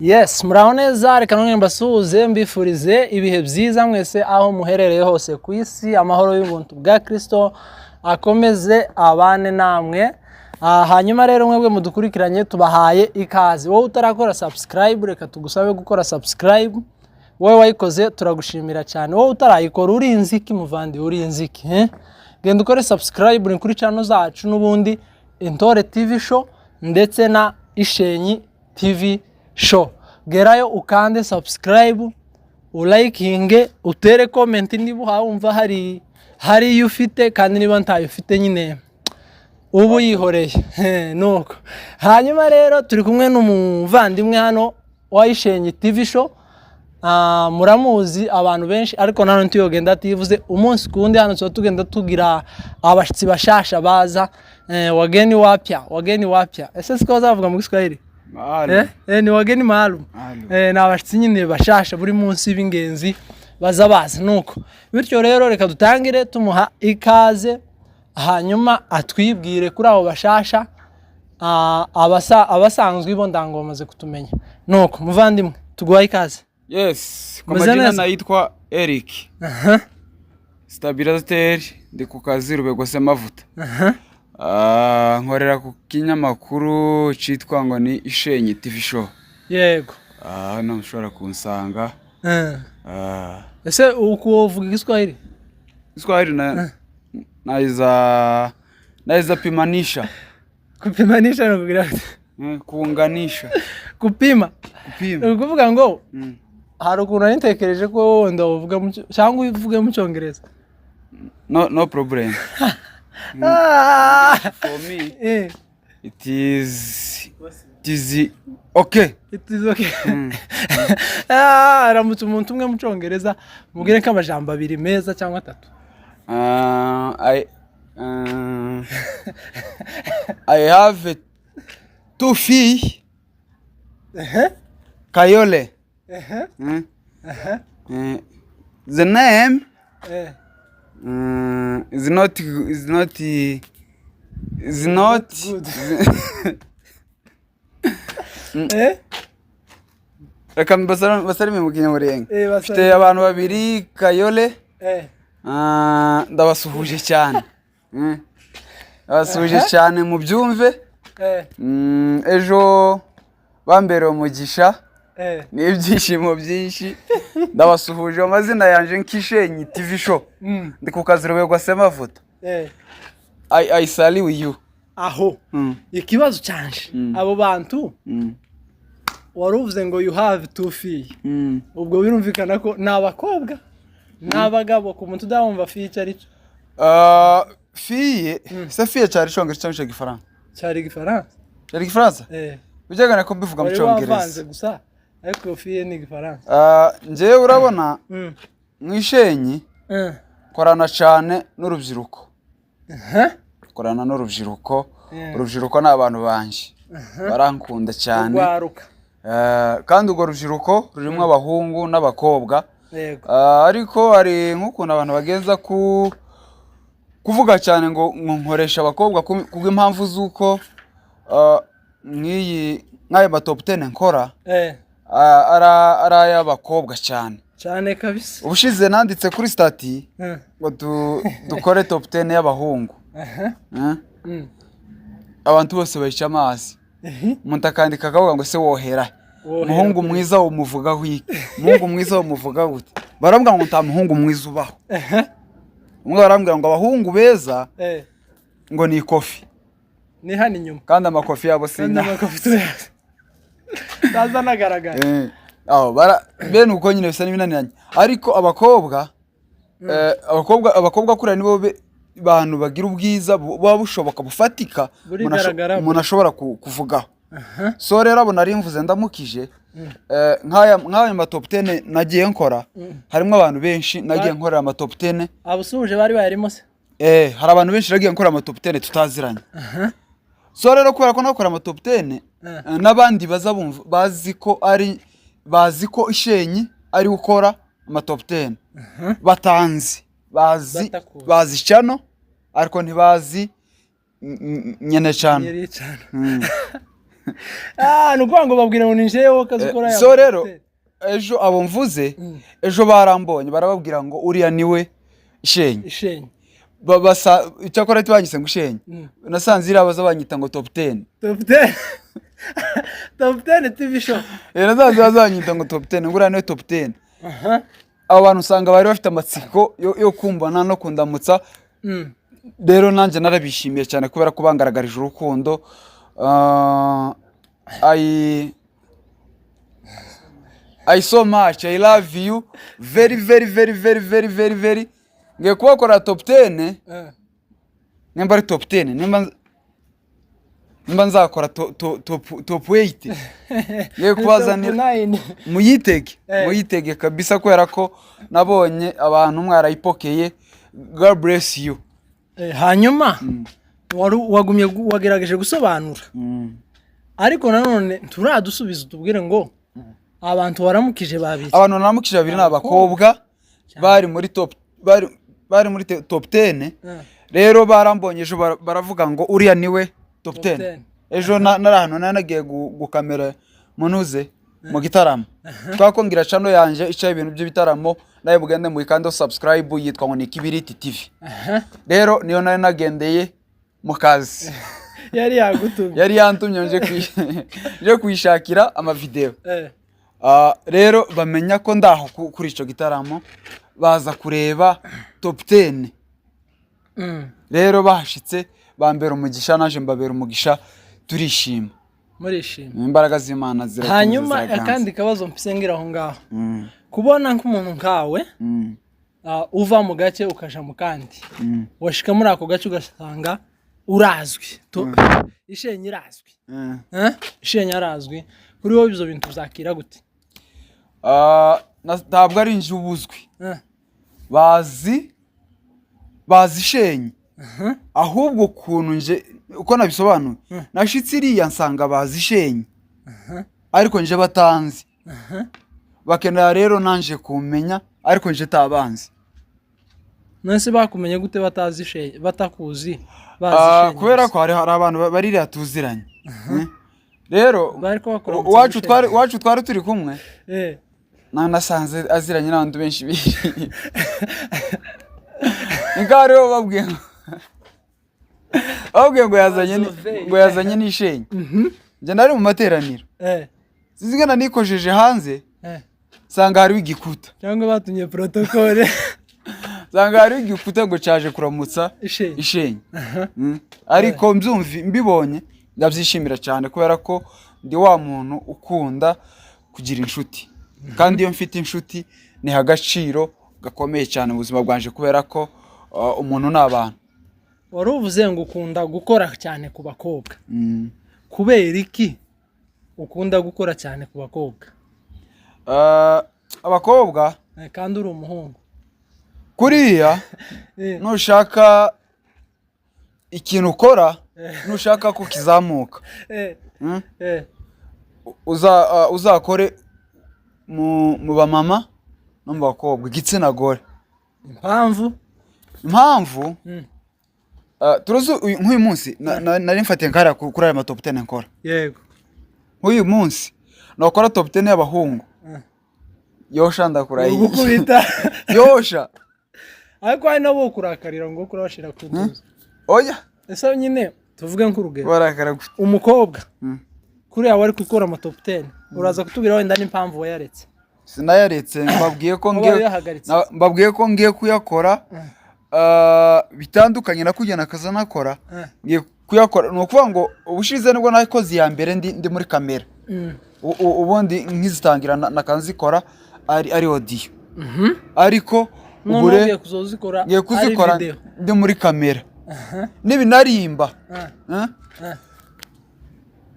Yes, muraho neza. Reka none mbasuhuze, mbifurize ibihe byiza mwese aho muherereye hose ku isi. Amahoro y'ubuntu bwa Kristo akomeze abane namwe. Hanyuma rero mwebwe mudukurikiranye, tubahaye ikaze. Wowe utarakora subscribe, reka tugusabe gukora subscribe. Wowe wayikoze, turagushimira cyane. Wowe utarayikora, urinze iki muvandi? Urinze iki, eh? Genda ukore subscribe. Ni kuri channel zacu n'ubundi, Intore TV Show ndetse na Ishenyi TV Show. Gerayo ukande subscribe, urayikinge, utere comment niba wumva hari iyo ufite, kandi niba ntayo ufite nyine uba uyihoreye. Nuko hanyuma rero turi kumwe n'umuvandimwe hano wa Ishenyi TV Show. Muramuzi abantu benshi, ariko nanone tuyogenda ativuze. Umunsi ku wundi hano tuba tugenda tugira abashyitsi bashasha baza, wageni wapya, wageni wapya. Ese siko bazavuga mu Giswahili? Maalum. Ni wageni maalum. Maalum. Ni abashyitsi nyine bashasha buri munsi b'ingenzi baza baza. Nuko bityo rero reka dutangire tumuha ikaze, hanyuma atwibwire kuri abo bashasha. Abasanzwe bo ndango bamaze kutumenya. Nuko muvandimwe, tuguhaye ikaze. Yes, kwa Umeze majina neza? naitwa Eric. Stabilisateur, ndi ku kazi Rubego Semavuta. Nkorera ku kinyamakuru cyitwa ngo ni Ishenyi TV Show. Hano ushobora kunsanga. Ese uko uvuga Igiswahili? Kiswahili na naweza pimanisha. Kupimanisha ni ukugira gute? Kuunganisha. Kupima. Kupima. Ni ukuvuga ngo hari ukuntu nari ntekereje ko wenda uvuga cyangwa uvuge mu Cyongereza. No, no problem. For me it is okay. It is okay. Aramutse umuntu umwe mu Cyongereza, mubwire nk'amajambo abiri meza cyangwa atatu. I have two filles. Kayole. The name is not Good. Eh? Reka basarime mu Kinyamurenge. Basarime. Mfite abantu babiri Kayole. Ndabasuhuje cyane. Ndabasuhuje cyane, mubyumve. Ejo bambereye umugisha n'ibyishimo byinshi. Ndabasuhuje amazina yanjye nk'Ishenyi TV Show. Ndi ku kazi Rubegwa Semavuta. I salute you. Aho ikibazo cyanje, abo bantu wari uvuze ngo you have two filles, ubwo birumvikana ko ni abakobwa, ni abagabo, ku muntu udahumva fille icyo ari cyo? Fille, se fille cyari Icyongereza cyangwa Igifaransa? Cyari Igifaransa. Cyari Igifaransa? Eh. Bijyagana ko mbivuga mu Wari wavanze Cyongereza. gusa, ariko fille ni Igifaransa. Njyewe urabona, mu Ishenyi korana cyane n'urubyiruko. Korana n'urubyiruko. Urubyiruko ni abantu banjye, barankunda cyane. Urwaruka. Kandi urwo rubyiruko rurimo abahungu n'abakobwa. Ariko hari nk'ukuntu abantu bagenza ku kuvuga cyane ngo nkoresha abakobwa kubw'impamvu z'uko nk'iyi nk'ayo ma top 10 nkora ari ay'abakobwa cyane. Cyane kabisa. Ubushize nanditse kuri status ngo dukore top 10 y'abahungu. Eh? Abantu bose bayica amazi. Umuntu akandika akavuga ngo: "Se wohera Wohera umuhungu kuri- mwiza umuvugaho iki? Umuhungu mwiza umuvuga gute?" Barambwira ngo nta muhungu mwiza ubaho. Umwe barambwira ngo abahungu beza ngo ni ikofi. Ni hano inyuma. Kandi amakofi yabo Kandi sinya. Amakofi tuyazi taza anagaragara. Aho bene uko nyine bisa n'ibinaniranye, ariko abakobwa abakobwa kuriya nibo bantu bagira ubwiza buba bushoboka, bufatika, Burigaragara. umuntu ashobora kuvugaho. So rero abo nari mvuze ndamukije, nk'aya ma top 10 nagiye nkora, harimo abantu benshi nagiye nkorera ama top 10. Abusuhuje bari bayarimo se? Hari abantu benshi nagiye nkora ama top 10 tutaziranye. So rero kubera ko nakora ama top 10, n'abandi baza bumva bazi ko ari bazi ko Ishenyi ari gukora ama top 10, batanzi bazi Batakuzi. Bazi channel ariko ntibazi nyene channel. Nyiri cyane. Ah, ni ukuvuga ngo babwira ngo ni njyewe kazi ukora aya So rero ma top 10. Ejo abo mvuze, ejo barambonye, barababwira ngo uriya niwe Ishenyi. Ishenyi. Basa icyakora tibanyise ngo Ishenyi, nasanze iriya baza banyita ngo top 10. Top 10, Top 10 TV Show. Nasanze baza banyita ngo top 10, ngo uriya niwe top 10. Abo bantu usanga bari bafite amatsiko yo kumbona no kundamutsa. Rero nanjye narabishimiye cyane kubera ko bangaragarije urukundo. I so much, I love you very very very very very very very. Ngiye kubakora top 10. Nimba ari top 10, nimba nzakora top 8, ngiye kubazanira. Top 9. Muyitege. Muyitege kabisa, kubera ko nabonye abantu mwarayipokeye. God bless you. Hanyuma wagumye wagerageje gusobanura, ariko nanone turadusubiza, utubwire ngo abantu waramukije babiri. Abantu naramukije babiri ni abakobwa bari muri top, bari muri top 10. Rero barambonye ejo, baravuga ngo uriya niwe top Top 10. 10. Ejo nari ahantu nari nagiye gukamera munuze mu gitaramo, twakongera channel yanjye icaho ibintu by'ibitaramo, nawe mugende muyikande subscribe, yitwa ngo ni Kibiriti TV. Rero niyo nari nagendeye mu kazi. Yari yagutumye. Yari yantumye nje kuyishakira amavideo. Ah, rero bamenya ko ndaho kuri ico gitaramo, baza kureba top 10. Rero bahashitse bambera umugisha, naje mbabera umugisha, turishima. Murishima. Imbaraga z'Imana zirakomeza, Hanyuma ziraganza. akandi kabazo mfise ngira aho ngaho, kubona nk'umuntu nkawe uva mu gace ukaja mu kandi, washika muri ako gace ugasanga urazwi. Ishenyi irazwi. Eh? Ishenyi arazwi. Kuri wowe ibyo bintu uzakira gute? Ah, ntabwo ari inzu ubuzwi. Bazi Ishenyi, ahubwo ukuntu nje uko nabisobanuye, nashitse iriya nsanga bazi Ishenyi, ariko nje batanzi. Bakenera rero nanje kumenya, ariko nje tabanzi. None bakumenye gute batazi Ishenyi, batakuzi, bazi Ah, Ishenyi kubera gusa? ko hari abantu bari iriya tuziranye. Rero Bari ko bakora uwacu twari, iwacu twari turi kumwe, nasanze aziranye n'abantu benshi biriya. Ni ngaho rero babwiye ngo yazanye Bazove. ngo yazanye n'ishenyi. Njye nari mu materaniro, sinzi ngana nikojeje hanze, nsanga hariho igikuta. Cyangwa batumye protocole. Nsanga hariho igikuta ngo cyaje kuramutsa Ishenyi. Ishenyi. Ariko mbyumvi mbibonye ndabyishimira cyane, kubera ko ndi wa muntu ukunda kugira inshuti, kandi iyo mfite inshuti niha agaciro gakomeye cyane mu buzima bwanje, kubera ko umuntu ni abantu. Wari uvuze ngo ukunda gukora cyane ku bakobwa. Kubera iki ukunda gukora cyane ku bakobwa? Abakobwa Kandi uri umuhungu. Kuriya nushaka ikintu ukora, nushaka ko kizamuka, uzakore mu bamama no mu bakobwa, igitsina gore. Impamvu? Impamvu, turuzi nk'uyu munsi nari mfatiye nkariya kuri aya ma top 10 nkora. Nk'uyu munsi nakora top 10 y'abahungu, yosha ndakurahiye. Gukubita. Yosha. Ariko hari nabo kurakarira ngo kurabashira ku ntuza. Oya. Ese nyine tuvuge nk'urugero, Barakara gute? umukobwa kuriya wari gukora ama top 10, uraza kutubwira wenda n'impamvu wayaretse. Sinayaretse, mbabwiye ko Uba ngiye wayahagaritse. mbabwiye ko ngiye kuyakora bitandukanye na kugena akaza nakora. Ngiye kuyakora, ni ukuvuga ngo ubushize nibwo nakoze iya mbere ndi muri kamera. Ubundi nkizitangira nakanzikora ari audio, ariko None ubu ugiye kuzozikora ngiye ari kuzikora video. ndi muri kamera nibinarimba. Eh?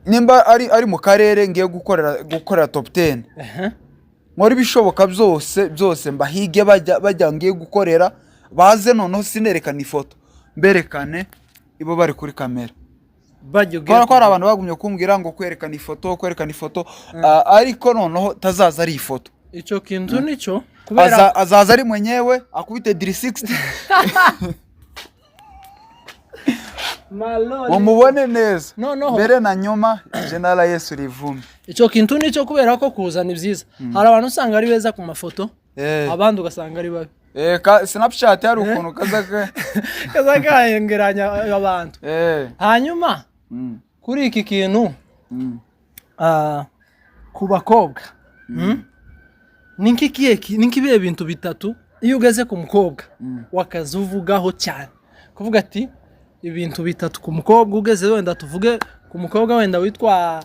Nimba ari mu karere ngiye gukorera top 10, nkora ibishoboka byose byose mbahige, bajya ngiye gukorera baze, noneho sinerekane ifoto, mberekane ibo bari kuri kamera. Bajya ugiye Kubera ko hari abantu bagumye kumbwira ngo kwerekana ifoto, kwerekana ifoto, ariko noneho tazaza ari ifoto. Icyo kintu nicyo kubera Azaza ari mwenyewe akubite 360. Maloli. Mumubone neza. Noneho Mbere na nyuma, jina la Yesu rivume. Icyo kintu nicyo, kubera ko kuzana ibyiza, hari abantu usanga ari beza ku mafoto, abandi ugasanga ari babi. Ka Snapchat hari ukuntu kaza Kaza kahengeranya abantu. Hanyuma kuri iki kintu, ku bakobwa, Ni nk'ibihe bintu bitatu iyo ugeze ku mukobwa wakaza uvugaho cyane, kuvuga ati ibintu bitatu ku mukobwa ugeze, wenda tuvuge ku mukobwa wenda witwa,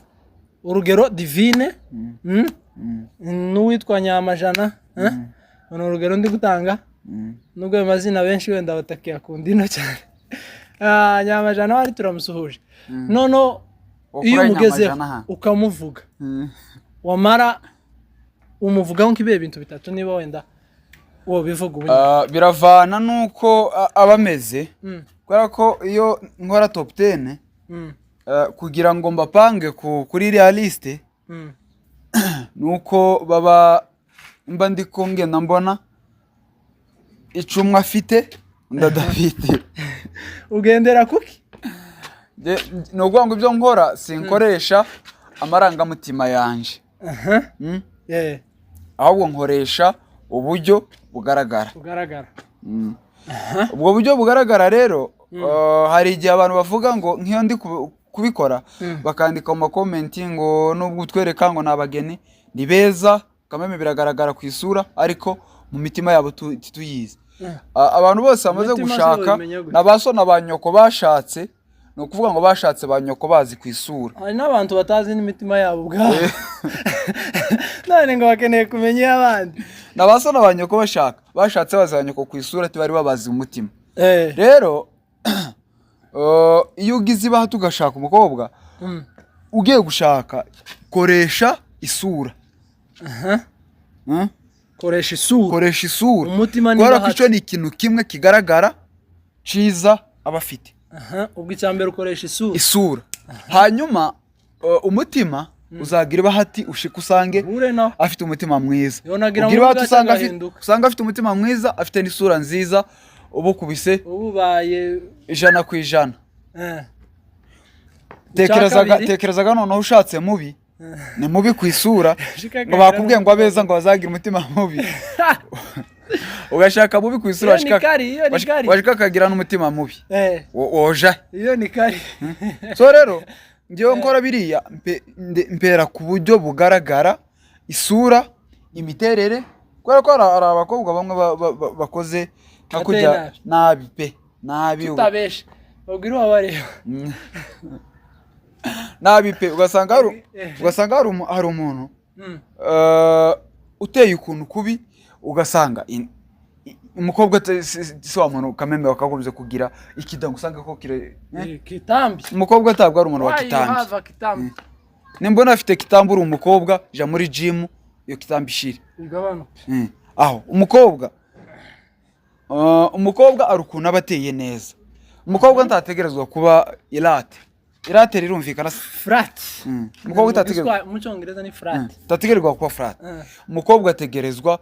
urugero, Divine, n'uwitwa Nyamajana, eh? Ni urugero ndi gutanga, nubwo ayo mazina benshi wenda batakiyakunda ino cyane. Nyamajana wari turamusuhuje. Noneho iyo Wakura umugezeho Nyamajana ha? ukamuvuga, wamara umuvugaho nk'ibihe bintu bitatu, niba wenda uwo bivuga ubu? Biravana nuko aba ameze, kubera ko iyo nkora top 10, kugira ngo mbapange kuri iriya liste, nuko baba mba ndi ko ngenda mbona icumwe afite undi adafite. Ugendera kuki? Ni ukuvuga ngo ibyo nkora sinkoresha amarangamutima yanje, Ahubwo nkoresha uburyo bugaragara. Bugaragara. Ubwo buryo bugaragara rero, hari igihe abantu bavuga ngo nk'iyo ndi kubikora, bakandika mu ma comments ngo nubwo utwereka ngo ni abageni ni beza kameme, biragaragara ku isura, ariko mu mitima yabo ntituyizi. Abantu bose bamaze Imitima se gushaka, ubimenya gute? na ba so na ba nyoko bashatse, ni ukuvuga ngo bashatse ba nyoko bazi ku isura. Hari n'abantu batazi n'imitima yabo ubwabo, none ngo bakeneye kumenya iy'abandi. Na ba so na ba nyoko bashaka, bashatse bazi ba nyoko ku isura, tibari babazi umutima. Rero iyo ugize ibaha tugashaka umukobwa, ugiye gushaka, koresha isura. Koresha isura. Koresha isura. Umutima ni Kubera ko bahati. icyo ni ikintu kimwe kigaragara ciza aba afite. Aha, ubwo icya mbere ukoresha isura. Isura, hanyuma umutima uzagira ibahati ushika usange Uhure nawe. afite umutima mwiza. Yonagira Ugira mu ibahati bwacyo usanga agahinduka. usanga afite umutima mwiza, afite n'isura nziza, uba ukubise ubu ubaye 100%. Tekerezaga kabiri? Tekerezaga noneho ushatse mubi, ni mubi ku isura, Ushika ngo bakubwiye ngo abeza ngo bazagira umutima mubi, ugashaka mubi ku isura, Iyo ni kari, iyo ni kari. washika akagira n'umutima mubi. Woja Iyo ni kari. So rero ngewe nkora biriya mpera ku buryo bugaragara, isura, imiterere, kubera ko hari abakobwa bamwe bakoze nka Bateye kujya nabi. Nabi pe, nabi. Tutabeshe, babwira uwabareba. Nabi pe, ugasanga hari umuntu uteye ukuntu kubi, ugasanga umukobwa si wa muntu kameme wakagombye kugira ikida ngo usange ko kire, eh? Kitambi. Umukobwa atabwo ari umuntu wa Why you kitambi. have a kitambi? Nimbona afite kitambi, uri umukobwa, jya muri gym iyo kitambi ishire. Igabanuke. Aho umukobwa ari ukuntu aba ateye neza. Umukobwa ntategerezwa kuba irate. Irate rirumvikana se? Flat. Umukobwa utategerezwa Mu cyongereza ni flat. Utategerezwa kuba flat. Umukobwa ategerezwa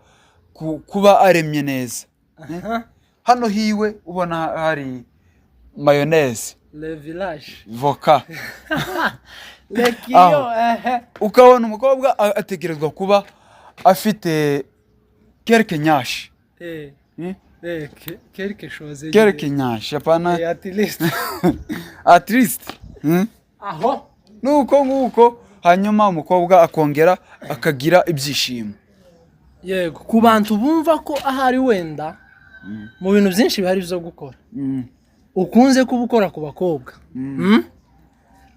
kuba aremye neza. Hano hiwe ubona hari mayonnaise, Le village. voka. Le kiyo. Aho. Ehe. Ukabona umukobwa ategerezwa kuba afite quelque nyashi. Quelque chose. Quelque nyashi, apana. At least. At least. Aho. Nuko nguko, hanyuma umukobwa akongera akagira ibyishimo. Yego, ku bantu bumva ko ahari wenda mu bintu byinshi bihari byo gukora, ukunze kuba ukora ku bakobwa.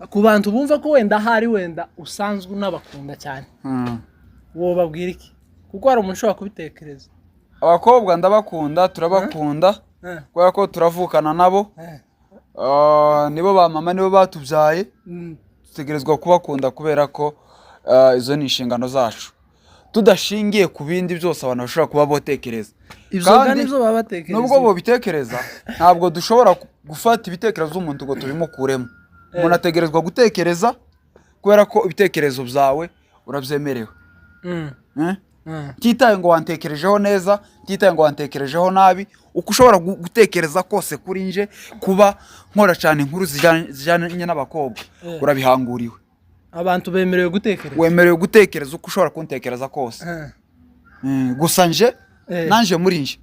Ku bantu bumva ko wenda ahari wenda usanzwe unabakunda cyane, wobabwira iki? Kuko hari umuntu ushobora kubitekereza. Abakobwa ndabakunda, turabakunda, kubera ko turavukana nabo. Nibo ba mama, nibo batubyaye. Dutegerezwa kubakunda kubera ko izo ni inshingano zacu, tudashingiye ku bindi byose abantu bashobora kuba botekereza. Ibyo Kandi ga nibyo baba batekereza. nubwo bobitekereza, ntabwo dushobora gufata ibitekerezo by'umuntu ngo tubimukuremo. Umuntu ategerezwa gutekereza kubera ko ibitekerezo byawe urabyemerewe. Eh? Ntitaye ngo wantekerejeho neza, ntitaye ngo wantekerejeho nabi, uko ushobora gutekereza kose kuri nje kuba nkora cyane inkuru zijyanye n'abakobwa, urabihanguriwe. Abantu bemerewe gutekereza. Wemerewe gutekereza uko ushobora kuntekereza kose. Gusa nje, nanje muri nje,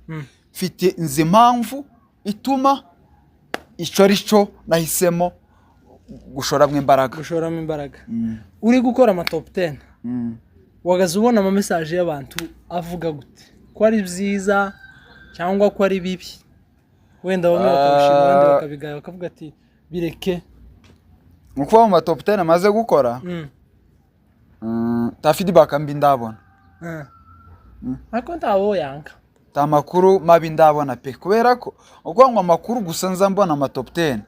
mfite nzi impamvu ituma icyo ari cyo nahisemo gushoramo imbaraga. Gushoramo imbaraga. Uri gukora ama top 10, wagaze ubona ama message y'abantu avuga gute? Ko ari byiza cyangwa ko ari bibi? Wenda bamwe bakabishima, abandi bakabigaya, bakavuga ati bireke. Mu kuba mu ma top 10 amaze gukora, ta feedback mbi ndabona. Ariko ntawo yanga. Ta makuru mabi ndabona pe, kubera ko ukuvuga ngo amakuru gusa nza mbona ama top 10,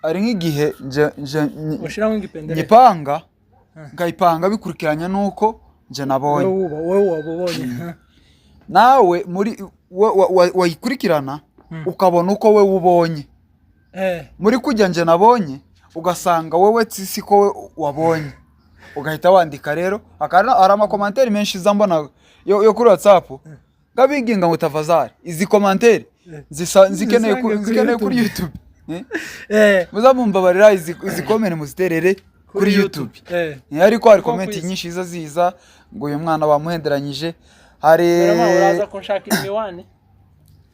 hari nk'igihe nje ushyiramo igipendere, nyipanga, nkayipanga bikurikiranye n'uko nje nabonye. Wowe uba wowe waba ubonye. Nawe muri wayikurikirana ukabona uko we ubonye, muri kujya nje nabonye, ugasanga wowe si ko we wabonye, ugahita wandika. Rero hari ama commentaire menshi za mbona yo kuri WhatsApp ngabinginga ngo tafadhali izi commentaire nzikeneye Zisange kuri nzikeneye kuri YouTube. YouTube. Eh. Muzamumbabarira izi comment muziterere kuri YouTube. Ariko hari Ko comment ku isi. nyinshi ziza ngo uyu mwana bamuhenderanyije. Hari Rero uraza ko nshaka imiwani.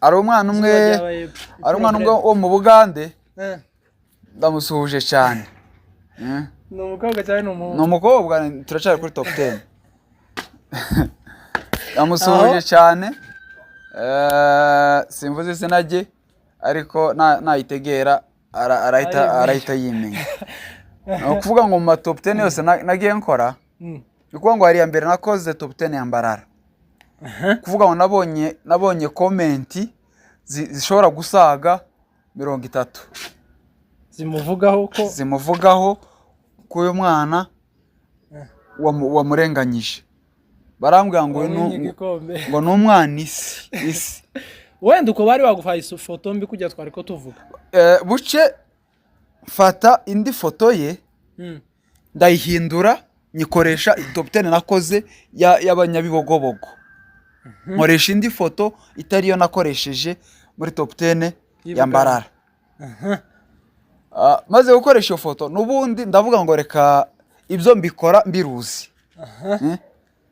Hari umwana umwe, Izuba ryabaye hari umwana umwe problem. wo mu Bugande, Eh. ndamusuhuje cyane. Ni umukobwa cyangwa ni umuhungu? Ni umukobwa, turacyari kuri top 10. Ndamusuhuje Aho? cyane. Simvuze izina rye, ariko nayitegera arahita Arimenya. arahita yimenya. Ni ukuvuga ngo mu ma top 10 yose nagiye nkora, ni ukuvuga ngo hari iya mbere nakoze top 10 ya Mbarara, kuvuga ngo nabonye comment zishobora gusaga 30 zimuvugaho ko zimuvugaho ko uyu mwana wamurenganyije. Barambwira ngo uyu wamwimye igikombe. Ngo ni umwana isi isi. Wenda uko bari baguhaye ifoto mbi kujya twari ko tuvuga. Buce mfata indi foto ye, ndayihindura, nyikoresha top 10 nakoze y'abanyabibogobogo. Nkoresha indi foto itari yo nakoresheje muri top 10 ya Y'Ibugande. Mbarara. Maze gukoresha iyo foto n'ubundi ndavuga ngo reka ibyo mbikora mbiruzi.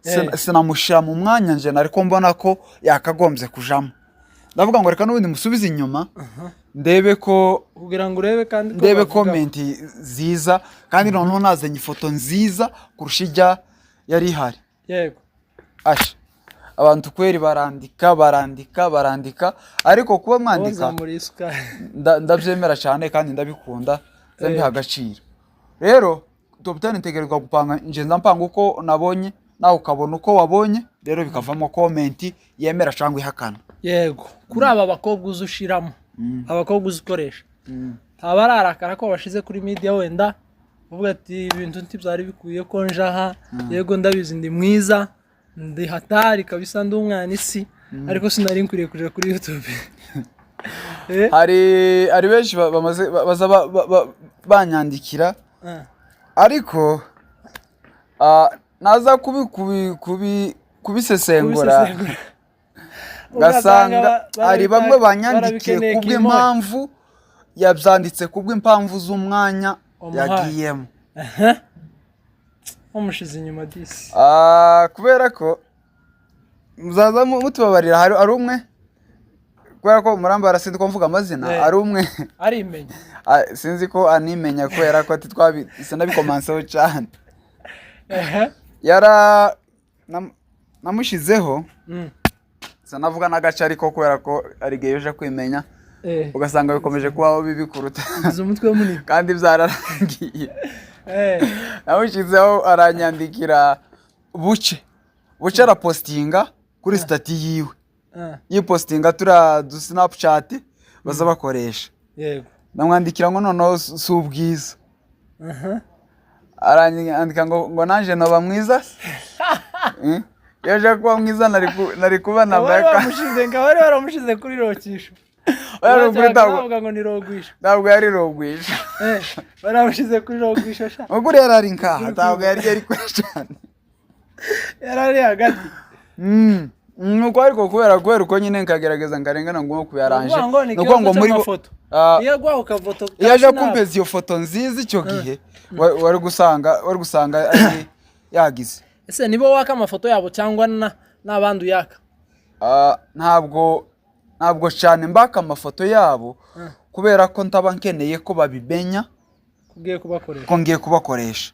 Eh? Sinamushyira mu mwanya nje ariko mbona ko yakagombye kujamo. Ndavuga ngo reka n'ubundi musubize inyuma, ndebe ko kugira ngo urebe kandi ko ndebe bavugaho. Comment ziza, kandi noneho nazanye ifoto nziza kurusha ijya yari ihari. Asha, abantu kweri barandika, barandika, barandika, ariko kuba mwandika Wazamura isukari. Ndabyemera cyane kandi ndabikunda, mbiha agaciro. Rero top 10 ntegerezwa gupanga, nje nza mpanga uko nabonye, nawe ukabona uko wabonye, rero bikavamo comment yemera cyangwa ihakana. Yego, kuri aba bakobwa uzi ushiramo, abakobwa uzi ukoresha, ntaba ararakara ko bashize kuri media, wenda uvuga ati ibintu ntibyari bikwiye ko njaha? Yego, ndabizi ndi mwiza, ndi hatari kabisa, ndi umwana isi, ariko sinari nkwiriye kuja kuri YouTube. Hari benshi bamaze baza banyandikira, ariko naza kubisesengura, Kubisesengura. ngasanga hari bamwe banyandikiye barabikeneye kubw'impamvu yabyanditse, kubw'impamvu z'umwanya Wamuhaye. yagiyemo. Wamushize inyuma disi. Kubera ko muzaza mutubabarira, hari umwe, kubera ko murambara sinzi ko mvuga amazina, hari umwe arimenya. Sinzi ko animenya, kubera ko titwabi sinabikomanseho cyane. Yara namushyizeho, sinavuga n'agace, ariko kubera ko hari igihe uje kwimenya, ugasanga bikomeje kubaho bibi kuruta Ugize umutwe munini. kandi byararangiye. Namushyizeho, aranyandikira buce buce, arapostinga kuri status yiwe, yipostinga turiya du Snapchat baza bakoresha. Ndamwandikira ngo noneho si ubwiza. Arandika ngo nanje noba mwiza se? Eh? Iyo aje kuba mwiza nari kuba nambaye Bari bamushize, ngo bari baramushize kuri rokisho. Oya, ni ukuri bavuga ngo ni rogwisho. Ntabwo yari rogwisha. Baramushize kuri rogwisho sha. Ukuri yari ari nkaha, ntabwo yari kure cyane. Yari ari hagati. Nuko ariko kubera uko nyine nkagerageza nkarengana ngo kuyaranje. Ukuvuga ngo ni Ni ukuvuga ngo ikibazo muri bo cy'amafoto. Ah, Iyo agwaho ukafoto iyo aje kumpeza iyo foto nziza icyo gihe, wari gusanga ari yagize. Ese nibo waka amafoto yabo cyangwa n'abandi uyaka? Ah, ntabwo cyane mbaka amafoto yabo, kubera ko ntaba nkeneye ko babimenya kugiye kubakoresha. Ko ngiye kubakoresha.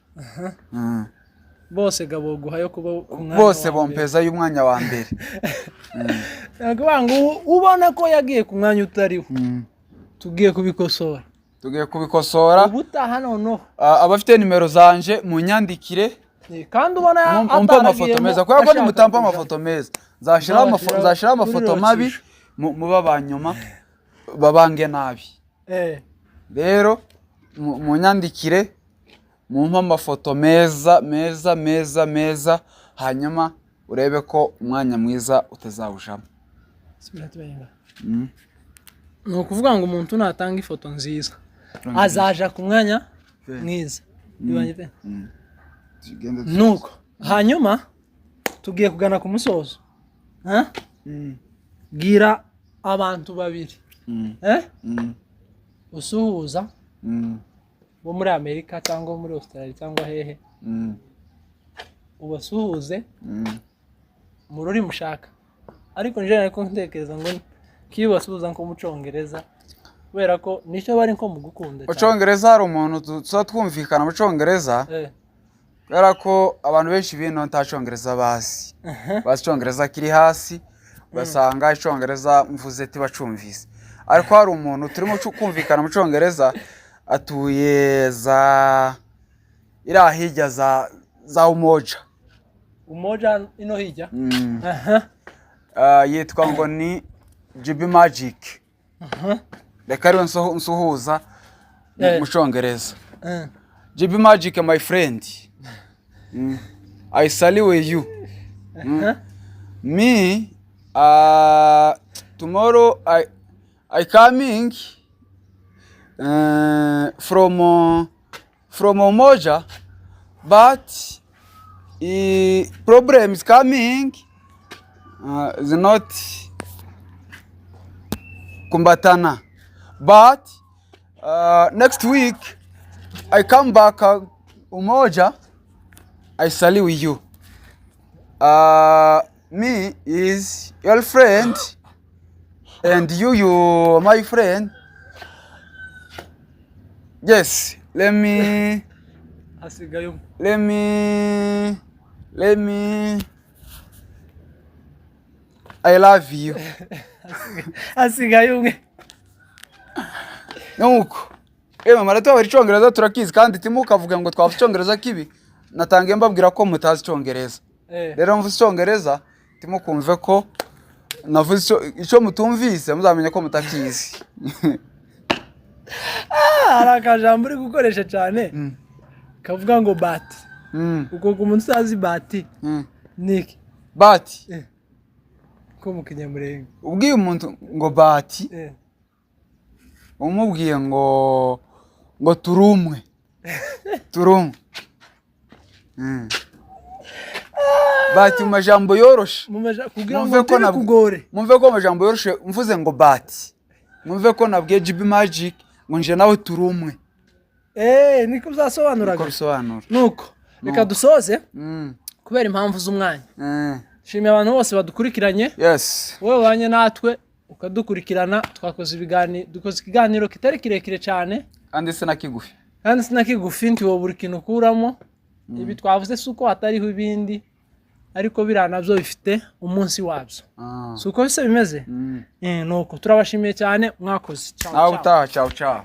Bose gabo guha yo kuba ku mwanya Bose wa mbere. bompeza y'umwanya wa mbere. Ni ukuvuga ngo ubona ko yagiye ku mwanya utariwo, tugiye kubikosora. Tugiye kubikosora. Ubutaha noneho. Ah, abafite nimero zanje munyandikire. Kandi ubona mumpe amafoto ataragiyemo meza, kubera ko ashaka nimutampa kuja. amafoto meza nzashiraho Nzabashyira nzashiraho kuri amafoto mabi, rotisha. muba ba nyuma babange nabi. Rero munyandikire, mumpe amafoto meza meza meza meza, hanyuma urebe ko umwanya mwiza utazawujamo. Ni ukuvuga ngo umuntu natanga ifoto nziza azaja ku mwanya mwiza. Ibanye pe. Nuko hanyuma tugiye kugana ku musozo. Ha? Bwira abantu babiri, eh? Usuhuza bo muri Amerika cyangwa bo muri Australia cyangwa hehe, ubasuhuze mu rurimi ushaka, ariko njye ariko ntekereza ngo kiyo basuhuza nko mu Congereza, kubera ko nicyo bari nko mu gukunda Mu cyane. Congereza hari umuntu tuba twumvikana mu Congereza, kubera ko abantu benshi bino nta Congereza bazi, bazi Icongereza kiri hasi, ugasanga Icongereza mvuze tibacumvise. Ariko hari umuntu turimo kumvikana mu Congereza, atuye za iriya hirya za Umoja. Umoja ino hirya. Aha. Ah, yitwa ngo ni GB Magic. Reka ariwe nsuhuza mu Congereza. GB Magic, my friend, I salute you. Me, tomorrow I coming from Umoja, but problem is coming, is not kumbatana, but next week I come back, Umoja. I salute you. Me is your friend and you my friend. Yes, let me Hasigaye umwe. Let me I love you. Hasigaye umwe. Nuko yewe mara tubabara Icongereza turakizi, kandi timukavuga ngo twavuze Icongereza kibi. Natangiye mbabwira ko mutazi Icongereza. Rero mvuze Icongereza, timukumve ko navuze icyo mutumvise, muzamenye ko mutakizi. Ah, hari akajambo uri gukoresha cyane kavuga ngo but. Ubwo ku muntu utazi but niki? But. Ko mu Kinyamurenge. Ubwiye umuntu ngo but, umubwiye ngo turi umwe, turi umwe. But mu majambo yoroshe. Kugira ngo Mwumve ko ntibikugore. Mwumve ko amajambo yoroshe mvuze ngo but, mwumve ko nabwiye GB Magic ngo nje nawe turi umwe. Niko uzasobanuraga. Niko bisobanura. Nuko reka Nuko. dusoze kubera impamvu z'umwanya. Shimiye abantu bose badukurikiranye. Wowe wabanye natwe ukadukurikirana, twakoze ibiganiro, dukoze ikiganiro kitari kirekire cyane. Kandi se na kigufi. Kandi sinakigufi, ntiwo buri kintu ukuramo. Ibi twavuze si uko hatariho ibindi, ariko biriya nabyo bifite umunsi wabyo. Si uko bise bimeze? Nuko turabashimiye cyane, mwakoze. Ciao, Nawe ciao. utaha. Ciao ciao.